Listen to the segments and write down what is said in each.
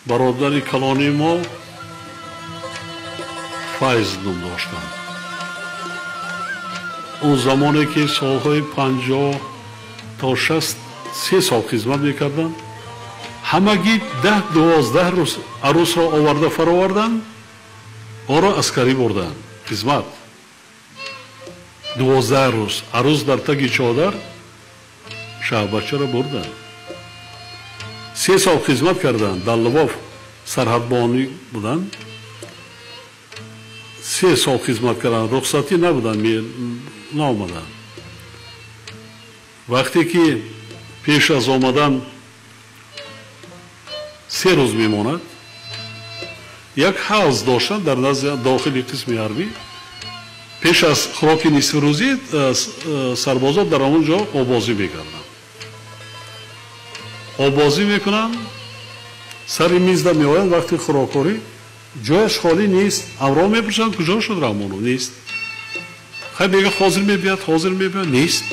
Бародари калони мо Файз ном доштанд. Он замоне ки солҳои 50 то 60 се сол хизмат мекарданд, ҳамагӣ 10-12 рӯз арӯсро оварда фароварданд, оро аскарӣ бурданд хизмат. 12 рӯз арӯс дар таги чодар шаҳбачаро бурданд. 3 сол хизмат карданд, дар Лвов сарҳадбонӣ буданд. 3 сол хизмат карданд, рухсатӣ набуданд, наомаданд. Вақте ки пеш аз омадан 3 рӯз мемонад, як ҳавз доштанд дар назди дохили қисми ҳарбӣ. Пеш аз хӯроки нисфирӯзӣ сарбозон дар он ҷо обозӣ мекарданд. Обозӣ мекунанд, сари мизда меоянд, вақти хӯрокхӯрӣ ҷояш холӣ нест. Ҳамроҳ мепурсанд: «Куҷо шуд Раҳмонов?» Нест. Хай, мега, ҳозир мебиёд, ҳозир мебиёд, нест.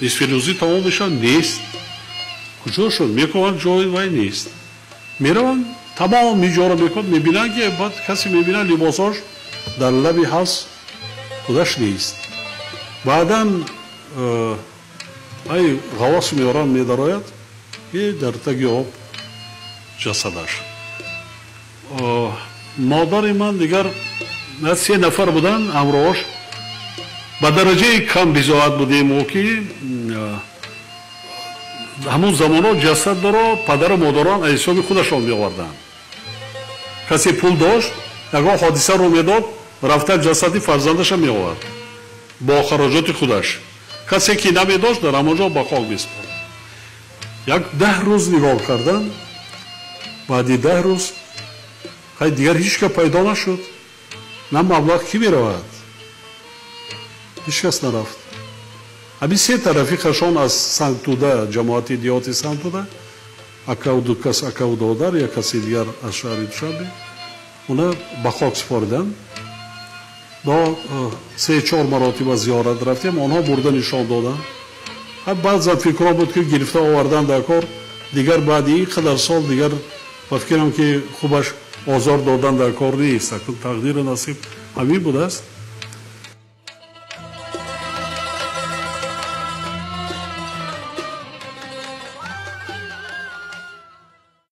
Нисфирӯзӣ тамом мешавад, нест. Куҷо шуд? Мекунанд, ҷои вай нест. Мераванд, тамоми ҷоро мекунанд, мебинанд, ки баъд касе мебинад, либосҳош дар лаби ҳавз, худаш нест. Баъдан ай ғаввос меоранд, медарояд, ки дар таги об ҷасадаш. Модари ман дигар се нафар буданд ҳамроҳош. Ба дараҷаи кам бизоат будем, ки ҳамон замонҳо ҷасадро падару модарон аз ҳисоби худашон меоварданд. Касе пул дошт, ягон ҳодиса рӯ медод, рафта ҷасади фарзандаша меовард бо хароҷоти худаш. Касе ки намедошт, дар ҳамон ҷо ба хок месупорд. Як 10 рӯз нигоҳ карданд. Баъди 10 рӯз, хай, дигар ҳеҷ ка пайдо нашуд, на маблағ, кӣ меравад? Ҳеҷ кас нарафт. Ҳамин се тарафиқашон аз Сангтуда, ҷамоати деҳоти Сангтуда, акаву ду кас, акаву додар, як каси дигар аз шаҳри Душанбе, уна ба хок супориданд. До се чор маротиба зиёрат рафтем, онҳо бурда нишон доданд. Баъзан фикрҳо буд, ки гирифта овардан дар кор, дигар баъди ин қадар сол дигар ба фикрам, ки хубаш озор додан дар кор нест. Тақдиру насиб ҳамин будааст.